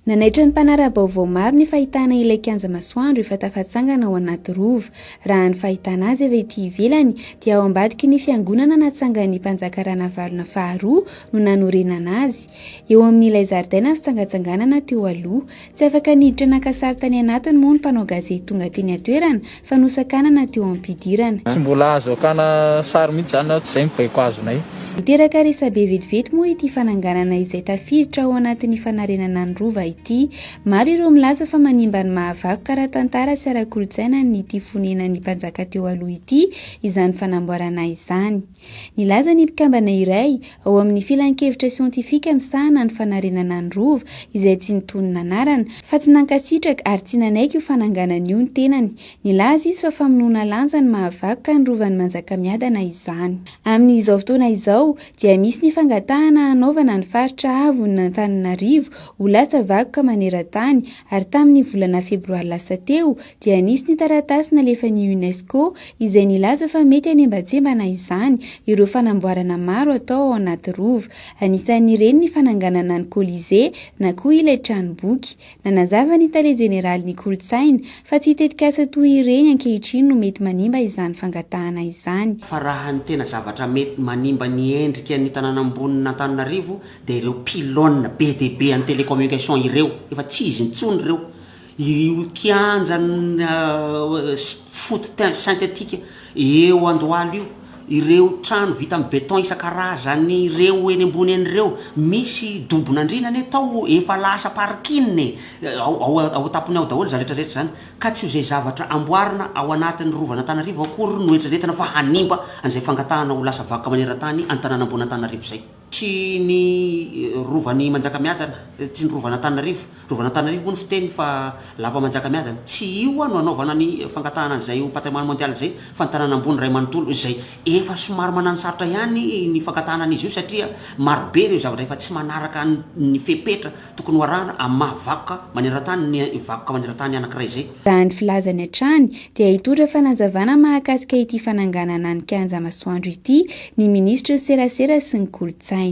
Nanaitra ny mpanara-baovao maro ny fahitana ilay kianja masoandro efa tafatsangana ao anaty rova. Raha ny fahitana azy avy ety ivelany dia ao ambadiky ny fiangonana natsangan'ny mpanjaka Ranavalona faharoa no nanorenana azy. Eo amin'ilay zaridaina fitsangatsanganana teo aloha. Tsy afaka niditra naka sary tany anatiny moa ny mpanao gazety tonga teny an-toerana fa nosakanana teo am-pidirana. Tsy mbola azo akana sary mihitsy izany aho, tsy izay ny baiko azonay. Niteraka resabe vetivety moa ity fananganana izay tafiditra ao anatin'ny fanarenana ny Rova ity. Maro ireo milaza fa manimba ny mahavakoka ara-tantara sy ara-kolontsaina an'ity fonenan'ny mpanjaka teo aloha ity izany fanamboarana izany. Nilaza ny mpikambana iray ao amin'ny filankevitra siantifika misahana ny fanarenana ny Rova, izay tsy nitonona anarana, fa tsy nankasitraka ary tsy nanaiky io fananganana io ny tenany. Nilaza izy fa famonoana lanja ny mahavakoka ny Rovan'i Manjakamiadana izany. Amin'izao fotoana izao dia misy ny fangatahana hanaovana ny faritra avon'Antananarivo ho lasa vakoka maneran-tany ary tamin'ny volana febroary lasa teo dia nisy ny taratasy nalefan'ny Unesco izay nilaza fa mety hanembantsembana izany ireo fanamboarana maro atao ao anaty rova. Anisan'ireny ny fananganana ny Colisée na koa ilay tranomboky. Nanazava ny tale jeneralin'ny kolontsaina fa tsy tetikasa toy ireny ankehitriny no mety manimba izany fangatahana izany. Fa raha ny tena zavatra mety manimba ny endrika ny tanàna ambonin'Antananarivo dia ireo pylônes be dia be an'ny télécommunication ireo, efa tsy izy intsony ireo. Io kianja foot synthétique eo Andohalo io, ireo trano vita amin'ny béton isan-karazany ireo eny ambony eny ireo, misy dobon'andriana anie tao efa lasa parking e, ao ao ao an-tampony ao daholo izany rehetra rehetra izany, ka tsy ho izay zavatra amboarina ao anatin'ny rovan'Antananarivo akory no eritreretina fa hanimba an'izay fangatahana ho lasa vakoka maneran-tany an'ny tanàna ambon'Antananarivo izay. Tsy ny rovan'i Manjakamiadana, tsy ny rovan'Antananarivo, rovan'Antananarivo moa ny fiteny fa lapa Manjakamiadana, tsy io hoa no anaovana ny fangatahana an'izay ho patrimoine mondial izay fa ny tanàna ambony iray manontolo izay efa somary manano sarotra ihany ny fangatahana an'izy io satria marobe ireo zavatra efa tsy manaraka ny fepetra tokony ho arahana amin'ny maha vakoka maneran-tany ny vakoka maneran-tany anankiray izay. Raha ny filazany hatrany dia hitondra fanazavana mahakasika ity fananganana ny kianja masoandro ity ny minisitry ny serasera sy ny kolontsaina.